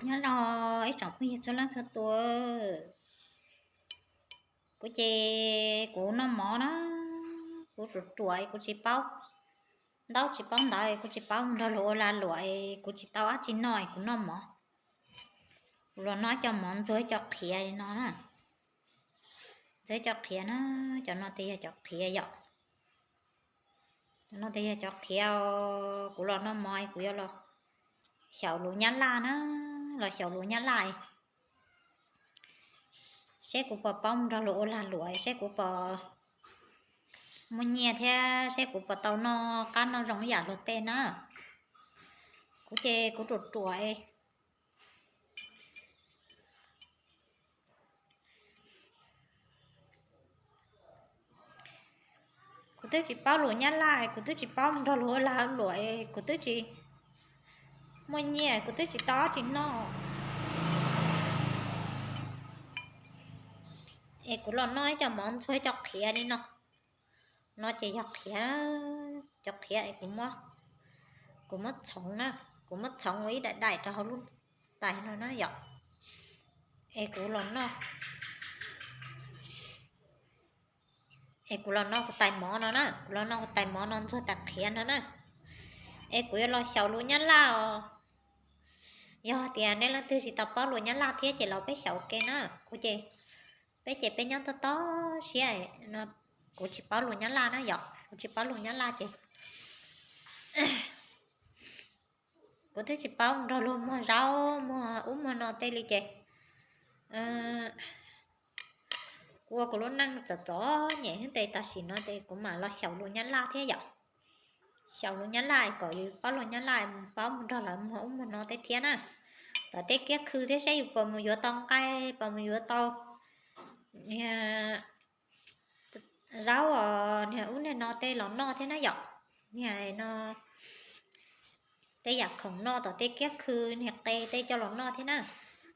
Nyob zoo ib tsoom phooj ywg txhua leej txhua tus. Kuv ces kuv noj mov na, kuv ruam ruam kuv tsis paub ntaub tsis paub ntawv, kuv tsis paub nrog luag ua lag luam, kuv tsis tau dab tsi noj es kuv noj mov. Kuv los noj cov mov ntxuag cov qhiav li no na. Ntxuag cov qhiav na, cov no ces yog cov qhiav yom. Cov no ces yog cov qhiav. Kuv los noj mov kuv yuav los xyaum lus Nyab Laj na, los xyaum lus Nyab Laj seb kuv puas paub mus nrog luag ua lag luam, seb kuv puas muaj nyiaj thiab seb kuv puas tau noj qab noj zoo ib yam luag tej na. Kuv ces kuv ruam ruam. Kuv twb tsis paub lus Nyab Laj, kuv twb tsis paub mus nrog luag ua lag luam, kuv twb tsis muaj nyiaj, kuv twb tsis tau dab tsi noj. Es kuv los noj ib co mov ntxuag cov qhiav li no. No ces yog qhiav, cov qhiav es kuv muab txhoov na, kuv muab txhoov ua ib daim daim rau hauv lub tais no na yom. Es kuv los noj, es kuv los noj kuv tais mov no na, kuv los noj kuv tais mov no ntxuag tais qhiav no na. Es kuv yuav los xyaum lus Nyab Laj os. Yog tias nej leej twg tsis tau paub lus Nyab Laj thiab ces los peb xyaum ua ke na. Kuv ces, peb ces peb nyob tob tob siab no, kuv tsis paub lus Nyab Laj na yom, kuv tsis paub lus Nyab Laj ces kuv twb tsis paub nrog luag muag zaub muag ub muag no tej li ces kuv ua kuv lub neej txom txom nyem xwb tes tam sim no ces kuv mam los xyaum lus Nyab Laj thiab yom. Xyaum lus Nyab Laj kom yus paub lus Nyab Laj mus paub mus nrog lawv muag ub muag no tej thiab na. Tom tej kiab khw thiab seb yus puas mus yuav tau nqaij, puas mus yuav tau niag zaub os, niag ub niag no tej los noj thiab na yom. Niag no tej yam khoom noj tom tej kiab khw, niag qe tej coj los noj thiab na.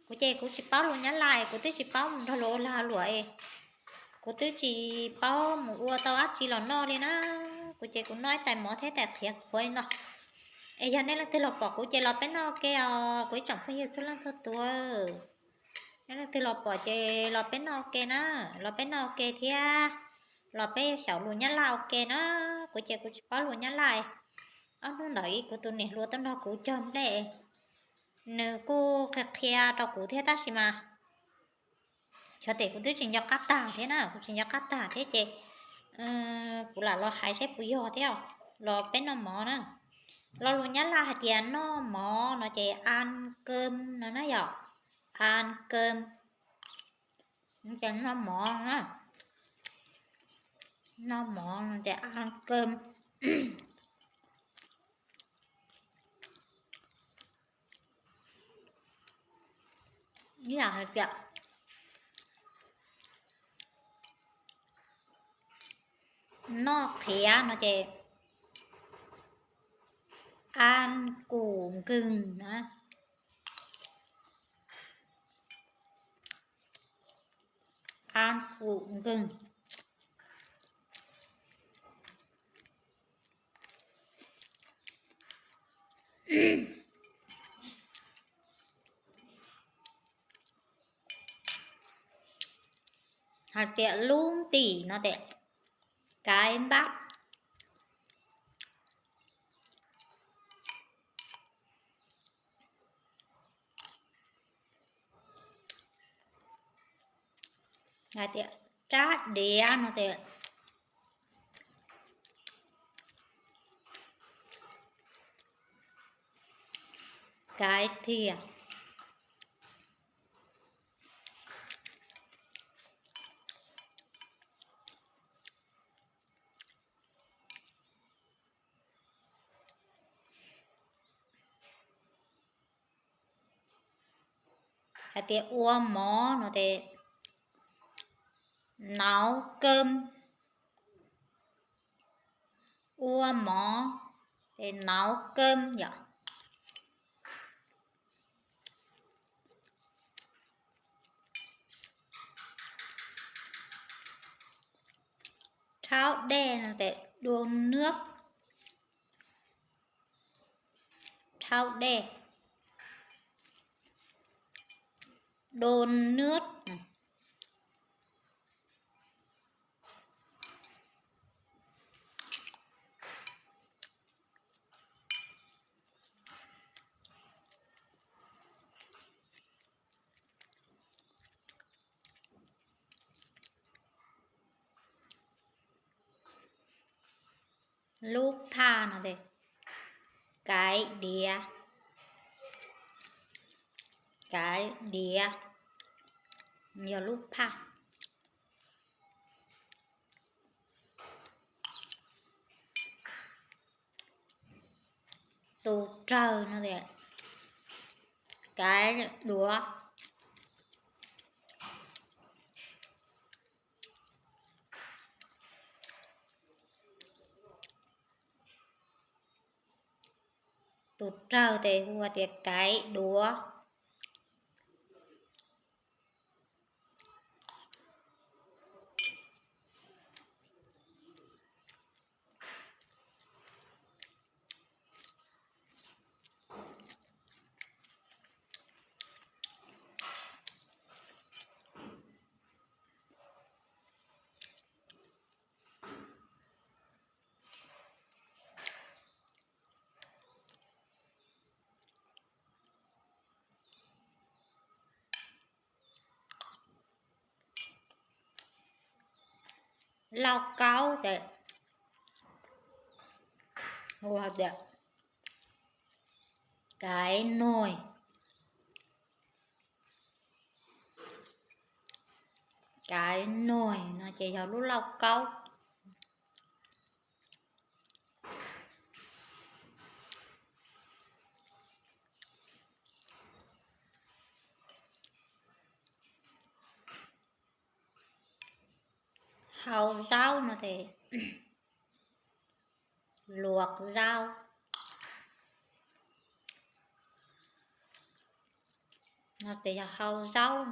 Kuv ces kuv tsis paub lus Nyab Laj, kuv twb tsis paub mus nrog luag ua lag luam es kuv twb tsis paub mus ua tau dab tsi los noj li na. Kuv ces kuv noj ib tais mov thiab tais qhiav qhuav li no. Es yog nej leej twg los pom kuv ces los peb noj ua ke os, kuv ib tsoom phooj ywg txhua leej txhua tus. Nej leej twg los pom ces los peb noj ua ke na, los peb noj ua ke thiab los peb xyaum lus Nyab Laj ua ke na. Kuv ces kuv tsis paub lus Nyab Laj. Ob hnub ntawd ib kuv tus niam hluas tuaj nrog kuv cog nplej, nws kuj qhia qhia rau kuv thiab tab sis mas xyov tes kuv twb tsis nco qab tag thiab na, kuv tsis nco qab tag thiab ces kuv lam los hais saib puas yog thiab. Los peb noj mov na. Lo lus Nyab Laj hais tias noj mov no ces ăn cơm no na yom. Ăn cơm, noj mov, noj mov no ces ăn cơm. Ib yam hais tias noj qhiav no ces ăn củ gừng na. Ăn củ gừng. Hais tias lub ntim no ces cái bắp. Hais tias rab diav no ces cái thìa. Hais tias ua mov no ces nấu cơm. Ua mov ces nấu cơm yom. Rhaub dej no ces đun nước. Rhaub dej. đun nước. Lub phaj no ces cái đĩa, cái đĩa, yog lub phaj. Tus rawg no tias cái đũa. Tus rawg ces hu tias cái đũa. Lauj kaub ces hu tias cái nồi. Cái nồi no ces yog lub lauj kaub. Hau zaub no ces luộc rau, no ces yog hau zaub.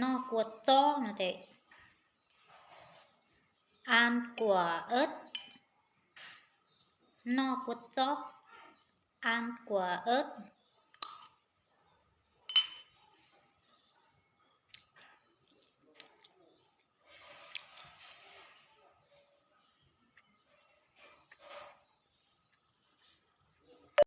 Noj kua txob no ces ăn quả ớt. Noj kua txob ăn quả ớt.